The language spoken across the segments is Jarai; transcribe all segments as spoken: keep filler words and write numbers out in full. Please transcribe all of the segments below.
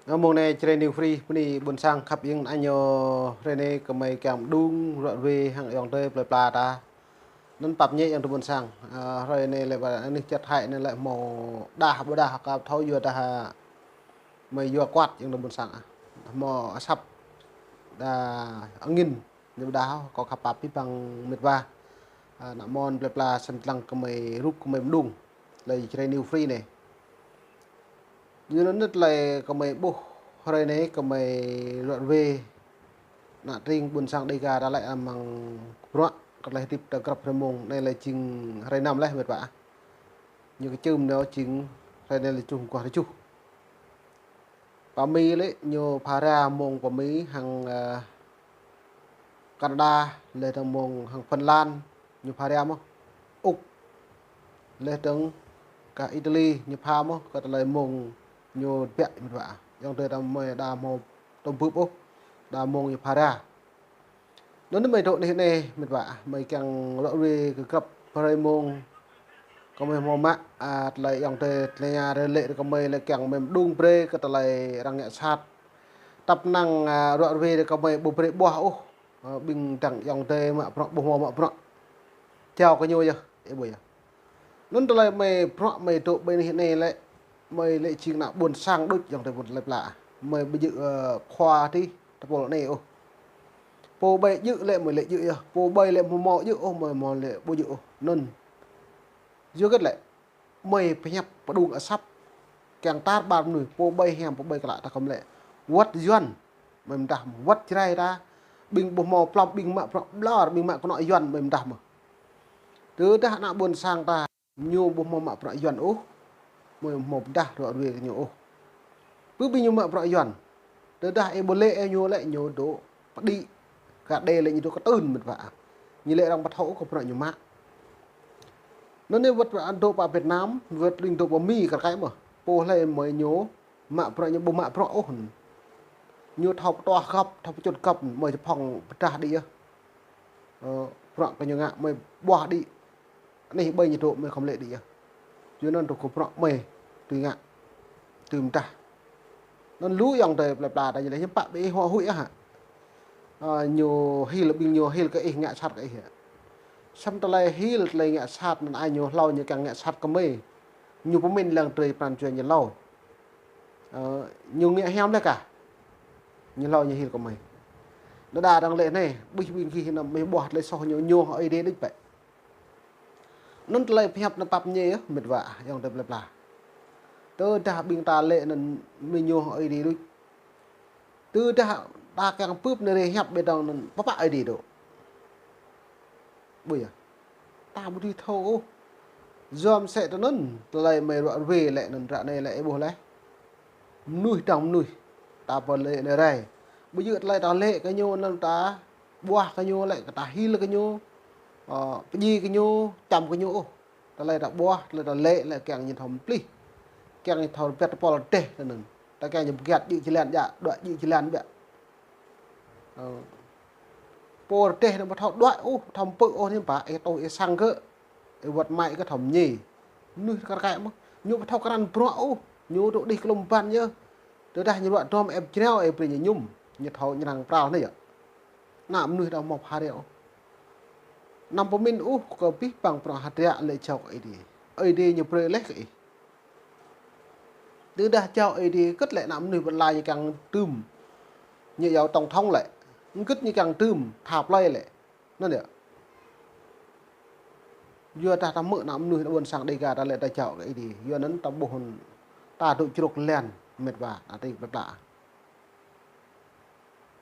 Ơ, mông anai Jrai New Free, bơni ƀôn sang khăp iêng año, hrơi anai gơmơi kiăng mđung, ruă ruê hăng ayŏng adơi plơi pla ta. Anŭn pap ñe ayŏng adơi ƀôn sang. Ơ, hrơi anai lĕ ƀă anih čăt hai anai lĕ hmâo đah ƀôdah kơ thâo yua dah, mơi yua kuat ayŏng adơi ƀôn sang ah. Hmâo asăp đa angin. Ñu ƀôdah kâo khăp pap abih bang mĕt wa. Ơ, ană mon plơi pla sem lăng gơmơi rup gơmơi mđung. Tơlơi Jrai New Free anai. Ñu anŭn tơlơi gơmơi ƀuh hrơi anai gơmơi ruă ruê. Ană tring ƀôn sang Dêga ta lĕ amăng bruă kơ tơlơi hơdip ta grăp hrơi mông anai lĕ jing hrơi năm laih mĕt wa. Ñu kơčưm anai jing hrơi anai lĕ truh mơguah rơjuh. Pơ Mi lĕ ñu phara mông pơ Mi hăng, ơ, Canada, lĕ dơ̆ng mông hăng Phần Lan, ñu phara mơ̆n. Úc, lĕ dơ̆ng kơ Italy, ñu pha mơ̆n, kơ tơlơi mông ñu biă mĕt wa. Ayŏng adơi ta mơi đa hmâo tơm bưp ôh, đa mông ñu phara. Anŭn mơi dŏ anih anai mĕt wa, mơi kiăng ruă ruê kơ grăp hrơi mông. Gơmơi hmâo mă, ơ, tơlơi ayŏng adơi, tơlơi ñu rơlĕ gơmơi lĕ kiăng mơi mđung brơi kơ tơlơi arăng ngă sat. Tăp năng, ơ, ruă ruê gơmơi ƀu brơi ƀuah ôh. Ơ, ƀing dăng ayŏng adơi mă bruă ƀu hmâo mă bruă. Jao kơ ñu yơh, ih ƀuh yơh. Anŭn tơlơi mơi bruă mơi dŏ ƀơi anih anai lĕ, mơi lĕ jing ană ƀôn sang đôč ayŏng adơi ƀôn plơi pla. Mơi ƀu djơ̆, ơ, khua tih, tơpul anai ôh. Pô ƀai djơ̆ lĕ mơi lĕ djơ̆ yơh. Pô ƀai lĕ hmâo hmâo djơ̆ ôh, mơi hmâo lĕ ƀu djơ̆ ôh. Anŭn. Yua hơget lĕ, mơi pơhiăp pơđung asăp. Kiăng tar ƀar mơnuih, pô ƀai hiam, pô ƀai klă ta khŏm lĕ. Wơ̆t Yuan, mơi mơdah mơ̆n, wơ̆t Jrai ta, ƀing ƀu hmâo plŏm, ƀing mă bruă ƀlŏr, ƀing mă kơnŏ Yuan, mơi mơdah mơ̆n. Tơdah ană ƀôn sang ta, ñu ƀu hmâo mă bruă Yuan ôh, mơi hmâo pơdah ruă ruê kơ ñu ôh. Pơ ƀing ñu mă bruă Yuan. Tơdah ih ƀu lĕ ih ñu lĕ ñu dŏ pơđĭ. Kơ đe lĕ ñu dŏ kơtưn mĕt wa. Ñu lĕ arăng ƀu thâo kơ bruă ñu mă. Anŭn anai wơ̆t wa dŏ pơ Việt Nam, wơ̆t ƀing dŏ pơ Mi kar kaĭ mơ̆n. Pô hlơi mơi ñu mă bruă ñu ƀu mă bruă ôh. Ñu thâo pơtuah găp, thâo pơčŭt găp, mơi čơphŏng pơdah đĭ yơh. Ơ, bruă kơ ñu ngă mơi ƀuah đĭ. Anih ƀơi ñu dŏ mơi khŏm lĕ đĭ yơh. Yua anŭn tơgŭ bruă mơi tui ngă, tui mơdah. Anŭn lu ayŏng adơi plơi pla ta ñu lĕ hiư̆m pă ƀing ih huă huĭ ah hă. Ơ, ñu hil ƀing ñu hil kơ ih ngă sat kơ ih hă. Samơ̆ tơlơi hil tơlơi ngă sat anŭn ai ñu hlâo ñu kiăng ngă sat kơ mơi. Ñu pơmĭn lăng drơi pran jua ñu hlâo. Ơ, ñu ngă hiam lĕ kah. Ñu hlâo ñu hil kơ mơi. Đơđa arăng lĕ anai, ƀuh ƀing gih anŭn mơi ƀuah tơlơi soh ñu, ñu hăng Ơi Adai đôč bĕ. Anŭn tơlơi pơhiăp anŭn pap ñe yơh, mĕt wa, ayŏng adơi plơi pla. Tơdah ƀing ta lĕ anŭn mơi ñu hăng Ơi Adai đôč. Tơdah ta kiăng bưp anai rê hiăp ƀơi dŏng anŭn pơpă Ơi Adai dŏ. Ƀuh yơh. Ta ƀu dưi thâo ôh. Yua mơ̆ sĕ tơ anŭn, tơlơi mơi ruă ruê lĕ anŭn ră anai lĕ ih ƀuh laih. Mơnuih dăng mơnuih. Ta pơ lĕ anai rai. Ƀu djơ̆ tơlơi ta lĕ kơ ñu anŭn ta ƀuah kơ ñu lĕ, kơ ta hil kơ ñu, ơ, pơdjai kơ ñu, čăm kơ ñu ôh. Tơlơi ta ƀuah, tơlơi ta lĕ, lĕ kiăng ñu thâo mơplih. Kiăng ñu thâo rơbat tơpul rơdêh tơ anŭn. Ta kiăng ñu pơgiăt djơ̆ jơlan djă, đuaĭ djơ̆ jơlan biă. Ơ. Pô rơdêh anŭn ƀu thâo đuaĭ ôh, ƀu thâo pơ̆ ôh anŭn pă, ih tŏ ih sang gơ̆. Ih wơ̆t mă ih kơ thâo mơñi. Mơnuih kar kaĭ mơ̆n. Ñu ƀu thâo krăn bruă ôh. Ñu dŏ đih klŏm ban yơh. Tơdah ñu ruă dŏm ĕp jrao ĕp brơi ñu ñum. Ñu thâo ñu răng pral anai yơh. Ană mơnuih đa hmâo phara ôh. Anăm pơmĭn ôh kơ abih bang bruă hơdră lĕ jao kơ Ơi Adai. Ơi Adai ñu brơi laih kơ ih. Tơdah jao Ơi Adai, hơget lĕ ană mơnuih ƀơi lŏn ñu kiăng tơm. Ñu yua tổng thống lĕ. Hơget ñu kiăng tơm, tha plơi lĕ. Anŭn yơh. Yua dah ta hmư̆ ană mơnuih ană ƀôn sang Dêga ta lĕ ta jao kơ Ơi Adai. Yua anŭn ta ƀuh ta dŏ čruk lan mĕt wa, ană tring plơi pla.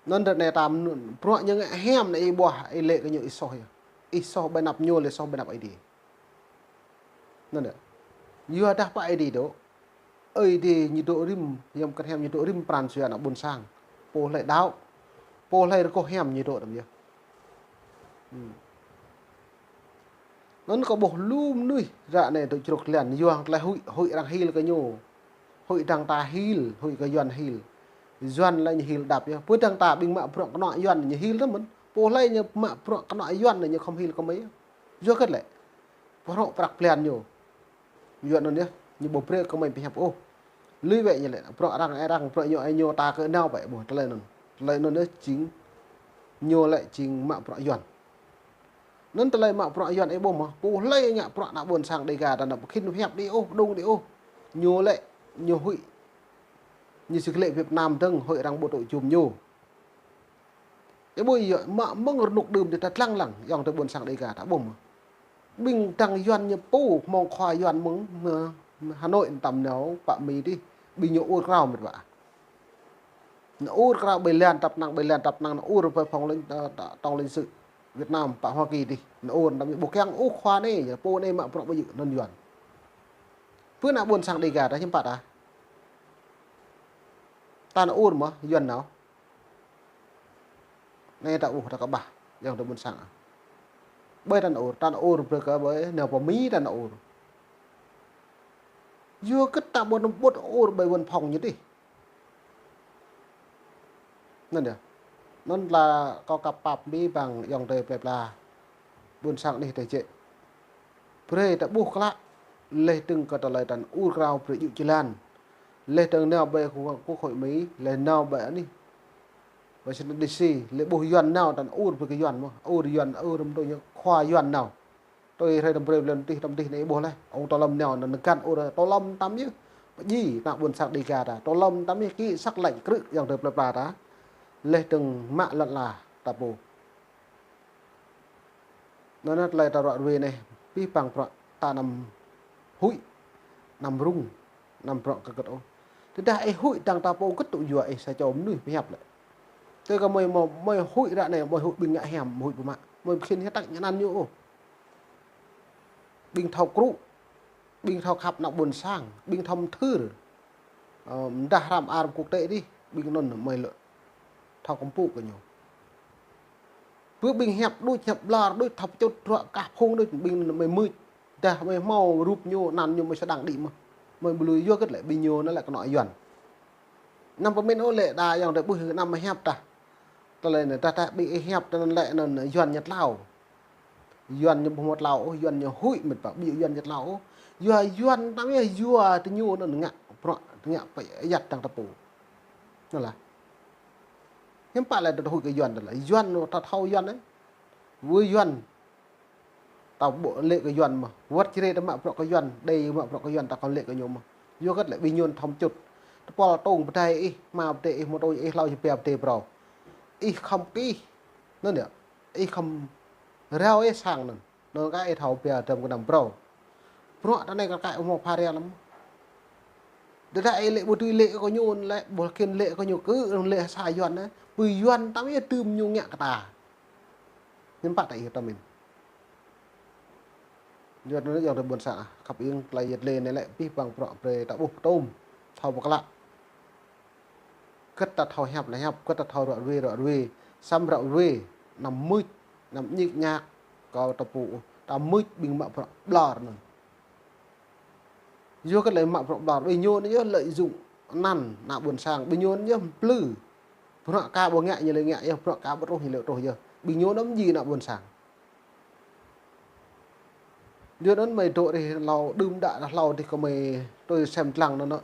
Anŭn ră anai ta mơnŭn, bruă ñu ngă hiam anai ih ƀuah, ih lĕ kơ ñu ih soh yơh. Ih soh ƀơi anăp ñu lĕ soh ƀơi anăp Ơi Adai. Anŭn yơh. Yua dah pơ Ơi Adai dŏ. Ơi Adai ñu dŏ rĭm, hiam kơ hiam ñu dŏ rĭm pran jua ană ƀôn sang. Pô hlơi đaŏ. Pô hlơi rơgoh hiam ñu dŏ tơm yơh. Hmm. Anŭn kâo ƀuh lu mơnuih ră anai dŏ čruk lan, yua hăng tơlơi huĭ, huĭ arăng hil kơ ñu. Huĭ dăng ta hil, huĭ kơ Yuan hil. Yuan lĕ ñu hil đăp yơh. Pơ dăng ta ƀing mă bruă kơnŏ Yuan ñu hil tơ mơ̆n. Pô hlơi ñu mă bruă kơnŏ Yuan ñu khŏm hil kơ mơi yơh. Yua hơget lĕ. Pơhrŏ prăk blan ñu. Yua anŭn yơh, ñu ƀu brơi kơ mơi pơhiăp ôh. Lui wĕ ñu lĕ, bruă arăng, arăng, bruă ñu, ai ñu ta kơ nao wĕ ƀuh, tơlơi anŭn. Tơlơi anŭn yơh jing, ñu lĕ jing mă bruă Yuan. Anŭn tơlơi mă bruă Yuan ih ƀuh mơ̆, pô hlơi ngă bruă ană ƀôn sang Đêga ta anŭn ƀu khĭn hiăp đĭ ôh, pơdŏng đĭ ôh. Ñu lĕ, ñu huĭ. Ñu sĭ klĕ Việt Nam dơ̆ng, huĭ arăng ƀu tŭ jum ñu. Ih ƀuh yơh, mă mơ̆ng rơnŭk đưm dih ta lăng lăng, ayŏng adơi ƀôn sang Đêga ta ƀuh mơ̆. Ƀing dang Yuan ñu pô, hmâo khua Yuan mơ̆ng, mơ̆ng Hà Nội tăm nao pă Mi dih, ƀing ñu ur krao mĕt wa. Nao ur krao ƀơi lan tăp năng, ƀơi lan tăp năng, nao ur ƀơi phòng lãnh, ơ, tổng lãnh sự Việt Nam pă Hoa Kỳ dih. Nao ur tăm ñu ƀu kiăng ôh khua anai, pô anai mă bruă ƀu djơ̆ anŭn Yuan. Pơ ană ƀôn sang Đêga ta hiư̆m pă ta. Ta nao ur mơ̆, Yuan nao. Anai ta ƀuh ta kơƀah, ayŏng adơi ƀôn sang. Ƀơi ta nao ur, ta nao ur brơi kơ ƀơi, nao pơ Mi ta nao ur. Yua kơ ta ƀu nao ƀut ur ƀơi văn phòng ñu dih. Anŭn yơh. Anŭn la kâo kăp pap Mi ƀing ayŏng adơi plơi pla. Ƀôn sang anih tơčĕ. Brơi ta ƀuh klă, laih dơ̆ng kơ tơlơi ta nao ur krao brơi djơ̆ jơlan. Laih dơ̆ng nao ƀơi khu-, khu hội Mi, laih nao ƀơi anih Washington D C, laih ƀuh Yuan nao ta nao ur brơi kơ Yuan mơ̆, ur Yuan, ur mơ̆ tui ñu khua Yuan nao. Tui hrơi tăm brơi blan tih tăm tih anai ƀuh laih, ông Tô Lâm nao anŭn găn ur Tô Lâm tăm yơh. Pơjing ană ƀôn sang Đêga ta, Tô Lâm tăm yơh ký sắc lệnh krư̆ ayŏng adơi plơi pla ta. Laih dơ̆ng mă lŏn ala ta pô. Anŭn tơlơi ta ruă ruê anai, pih pang bruă ta anăm huĭ, anăm rŭng, anăm bruă kơ gơ̆t ôh. Tơdah ih huĭ dang ta pô gơ̆t tŭ yua ih sa čô mơnuih pơhiăp lĕ. Tui kơ mơi mơ̆, mơi huĭ ră anai, mơi huĭ ƀing ngă hiam, huĭ pơmă. Mơi ƀu khĭn hơtăk ñu anăn ñu ôh. Ƀing thâo krŭ, ƀing thâo khăp ană ƀôn sang, ƀing thâo mơthưr. Ơ, mơdah hrăm ar quốc tế dih, ƀing anŭn mơi lĕ thâo kơmpŭ kơ ñu. Pơ ƀing hiăp đôč, hiăp ƀlŏr đôč, thâo pơčŭt ruă kah phung đôč, ƀing anŭn mơi mưč. Dah mơi hmâo rup ñu, anăn ñu mơi sơdang đĭ mơ̆. Mơi ƀu lui yua kơ lĕ ƀing ñu anŭn lĕ kơnŏ Yuan. Anăm pơmĭn ôh lĕ đa ayŏng adơi ƀuh anăm mơi hiăp tah. Tơlơi anai tah tah ƀing ih hiăp tui anŭn lĕ anŭn Yuan ñu tlao. Yuan ñu ƀu hmâo tlao ôh, Yuan ñu huĭ mĕt wa, ƀu djơ̆ Yuan ñu tlao ôh. Yua Yuan tăm yơh, yua tơ ñu anŭn ngă bruă, ngă pơyăt dang ta pô. Anŭn lah. Hiư̆m pă lĕ ta huĭ kơ Yuan tơlơi. Yuan ta thâo Yuan anai. Wơ̆ Yuan. Ta ƀuh lĕ kơ Yuan mơ̆. Wơ̆t čơrê ta mă bruă kơ Yuan, đei mă bruă kơ Yuan ta kơ lĕ kơ ñu mơ̆. Yua kơ lĕ ƀing ñu thâo mơčŭt. Tơpul tông pơdai ih, hmua pơdai ih, mơtô ih, hlâo ih pia pơdai phrâo. Ih khŏm kih. Anŭn yơh. Ih khŏm rao ih sang anŭn. Anŭn kơ ih thâo pia dram kơnăm phrâo. Bruă ta anai kơ kơ ih hmâo pha ria lăm. Tơdah ih lĕ ƀu tui lĕ kơ ñu lĕ, ƀu khĭn lĕ kơ ñu kơ, lĕ sa Yuan anai. Pơ Yuan tăm yơh tơm ñu ngă kơ ta. Hiư̆m pă ta ih tơmĭn. Yua anŭn ayŏng adơi ƀôn sang ah, khăp ing tơlơi yet lê anai lĕ pih pang bruă brơi ta ƀuh pơtŭm, thâo pơklă. Gơ̆t ta thâo hiăp lĕ hiăp, gơ̆t ta thâo ruă ruê, ruă ruê. Samơ̆ ruă ruê, anăm mưč, anăm ñik ñak, kơ ta pô, ta mưč ƀing mă bruă ƀlŏr anŭn. Yua kơ lĕ mă bruă ƀlŏr, ƀing ñu anŭn yơh lợi dụng anăn ană ƀôn sang, ƀing ñu anŭn yơh plư. Bruă ka ƀu ngă ñu lĕ ngă yơh, bruă ka ƀu truh ñu lĕ truh yơh. Ƀing ñu anŭn jing ană ƀôn sang. Yua anŭn mơi dŏ rih hlâo đưm đă hlâo dih kơ mơi tui sem lăng anŭn.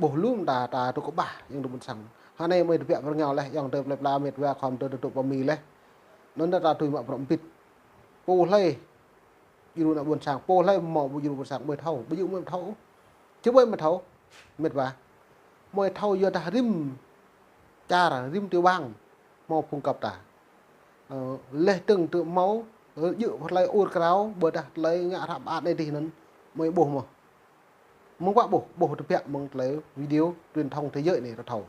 Ƀuh lŏm ta, ta tŭ kơƀah ayŏng adơi ƀôn sang. Hơnai mơi tơbiă pơrơngao laih ayŏng adơi plơi pla mĕt wa khŏm tơ tơtŭ pơ Mi laih. Anŭn ta tui mă bruă mbĭt. Pô hlơi djru ană ƀôn sang, pô hlơi hmâo ƀu djru ƀôn sang, mơi thâo, ƀu djơ̆ mơi thâo. Čơ ƀơi mơi thâo, mĕt wa. Mơi thâo yua dah rĭm čar, rĭm tiểu bang, hmâo phung găp ta. Ơ, laih dơ̆ng tơ hmâo, ơ, djơ̆ tơlơi ur krao, ƀôdah tơlơi ngă hră ƀă anai dih anŭn, mơi ƀuh mơ̆. Mơ̆ng wa ƀuh, ƀuh tơbiă mơ̆ng tơlơi video truyền thông thế giới anai ta thâo.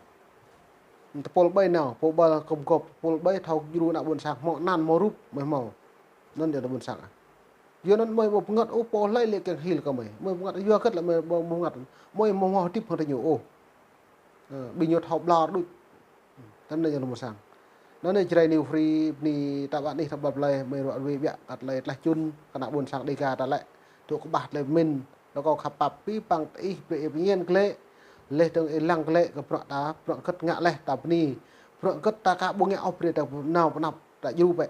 Tơpul ƀai nao, pô ƀai kơ̆m gŏp, tơpul ƀai thâo djru ană ƀôn sang, hmâo anăn hmâo rup, mơi hmâo. Anŭn yơh ană ƀôn sang ah. Yua anŭn mơi ƀu pơngăt ôh pô hlơi lĕ kiăng hil kơ mơi. Mơi pơngăt yua kơ lĕ mơi ƀu pơngăt. Mơi hmâo hmâo hơdip hăng tơ ñu ôh. Ơ, ƀing ñu thâo ƀlŏr đôč. Tơl anai ayŏng adơi ƀôn sang. Anŭn anai Jrai New Free, bơni ta ƀă anih ta ƀă plơi, mơi ruă ruê biă, kơ tơlơi tlaih čun, kơ ană ƀôn sang Đêga ta lĕ. Tŭ kơƀah tơlơi pơmĭn, rơkâo khăp pap pih pang tơ ih, brơi ih pơñen glaĭ, laih dơ̆ng ih lăng glaĭ kơ bruă ta, bruă gơ̆t ngă laih ta bơni, bruă gơ̆t ta ka ƀu ngă ôh brơi ta nao pơ anăp, ta djru bĕ.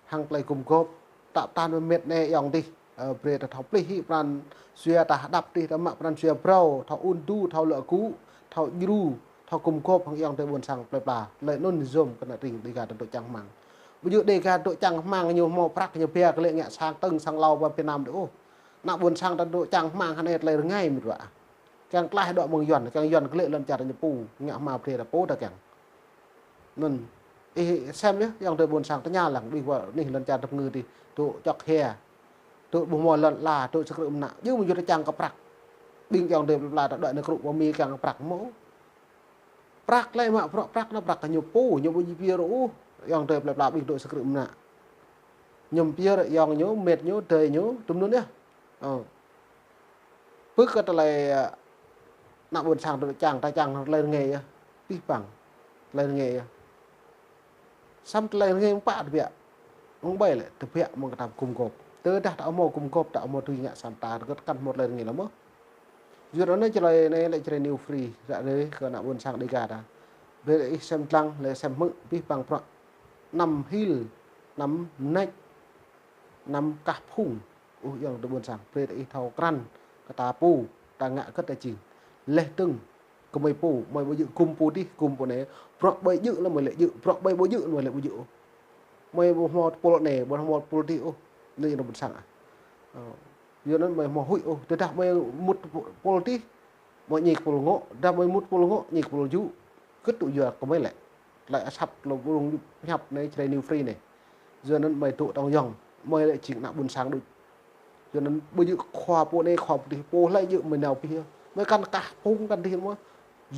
Hăng tơlơi gum gôp, ta pơtă mĕt anai ayŏng dih. Ơ, brơi ta thâo plih hĭ pran jua ta hơđăp tih ta mă pran jua phrâo, thâo ŭn tŭ, thâo lŏ gŭ, thâo djru, thâo gum gôp hăng ayŏng adơi ƀôn sang plơi pla. Tơlơi anŭn yom kơ ană tring Dega ta dŏ čang hmang. Ƀu djơ̆ Dega dŏ čang hmang ñu hmâo prăk ñu ba kơ lĕ ngă sang tơng sang lao ba Việt Nam đôč ôh. Ană ƀôn sang ta dŏ čang hmang hơnai tơlơi rơngai mĭt wa. Kiăng klaih dŏ mơ̆ng Yuan, kiăng Yuan kơ lĕ lŏn čar ñu pô, ngă hmang brơi ta pô ta kiăng. Anŭn, ih sem yơh, ayŏng adơi ƀôn sang tơña lăng, ƀing wa anih lŏn čar tơpơngư tih, dŏ čŏk hia, dŏ ƀu hmâo lŏn ala, dŏ sơkrư̆ mơnă, djơ̆ mơ̆ yua ta čang kơ prăk. Ƀing ayŏng adơi plơi pla ta đuaĭ nao krŭ pơ Mi kiăng kơ prăk mơ̆. Prăk lĕ mă prăk, prăk anŭn prăk kơ ñu pô, ñu ƀu djơ̆ pia rơ ôh, ayŏng adơi plơi pla ƀing dŏ sơkrư̆ mơnă. Ñu pia rơ ayŏng ñu, met ñu, adơi ñu, tŭm anŭn yơh. Ơ. Pơ̆k kơ tơlơi, ơ, ană ƀôn sang ta čang, ta čang tơlơi rơngai yơh. Pih păng. Tơlơi rơngai yơh. Samơ̆ tơlơi rơngai mơ̆ng pă tơbiă. Mơ̆ng ƀai lĕ, tơbiă mơ̆ng kơ ta gum gôp. Tơdah ta hmâo gum gôp, ta hmâo tui ngă sang ta, rơgơ̆t kăn hmâo tơlơi rơngai lăm mơ̆. Yua anŭn tơlơi anai lĕ Jrai New Free, ră ruai kơ ană ƀôn sang Dega ta. Brơi ih sem lăng, lĕ sem hmư̆, pih păng prăk. Anăm hil, anăm mơneč, anăm kah phung. Ơ, ayŏng adơi ƀôn sang, brơi ta ih thâo krăn, kơ ta pô, ta ngă kơ ta jing. Leh tơ̆ng, kơ mơi pô, mơi ƀu djơ̆ gum pô tih, gum pô anai, prăk ƀai djơ̆ lăm mơi lĕ djơ̆, prăk ƀai ƀu djơ̆ lăm mơi lĕ ƀu djơ̆. Mơi ƀu hmâo tơpul anai, ƀu hmâo tơpul tih, ơ, anai ayŏng adơi ƀôn sang ah. Ơ, yua anŭn mơi hmâo huĭ, ơ, tơdah mơi mŭt tơpul tih, mơi ñik tơpul ngŏ, dah mơi mŭt tơpul ngŏ, ñik tơpul djŭ. Kơ tŭ yua kơ mơi lĕ. Tơlơi asăp lŏ ƀrung pơhiăp anai Jrai New Free anai. Yua anŭn mơi dŏ tŏng yŏng, mơi lĕ jing ană ƀôn sang đôč. Yua anŭn ƀu djơ̆ khua pô anai, khua pô tih, pô hlơi djơ̆ mơi nao pih yơh. Mơi kăn kah phung kăn tih mơ̆.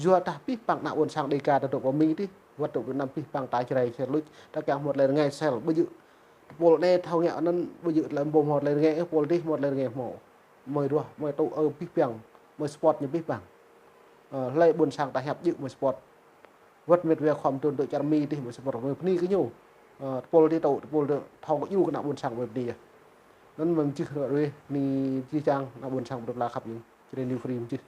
Yua ta pih păng ană ƀôn sang Dega ta dŏ pơ Mi tih, wơ̆t dŏ Việt Nam pih păng ta Jrai sel luč, ta kiăng hmâo tơlơi rơngai sel, ƀu djơ̆. Tơpul anai thâo ngă anŭn, ƀu djơ̆ tơlơi ƀu hmâo tơlơi rơngai, ơ, tơpul tih hmâo tơlơi rơngai hmâo. Mơi ruah, mơi tŭ ơ pih păng, mơi support ñu pih păng. Ơ, hlơi ƀôn sang ta hiăp djơ̆ mơi support. Wơ̆t met wa khua mơtun dŏ čar Mi tih mơi support, mơi bơni kơ ñu. Ơ, tơpul tih tŭ, tơpul tih thâo kơ djru kơ ană ƀôn sang mơi bơni yơh. Anŭn mơi mơčih ră ruai, bơni jih jang ană ƀôn sang plơi pla khăp ñu. Jrai New Free mơčih.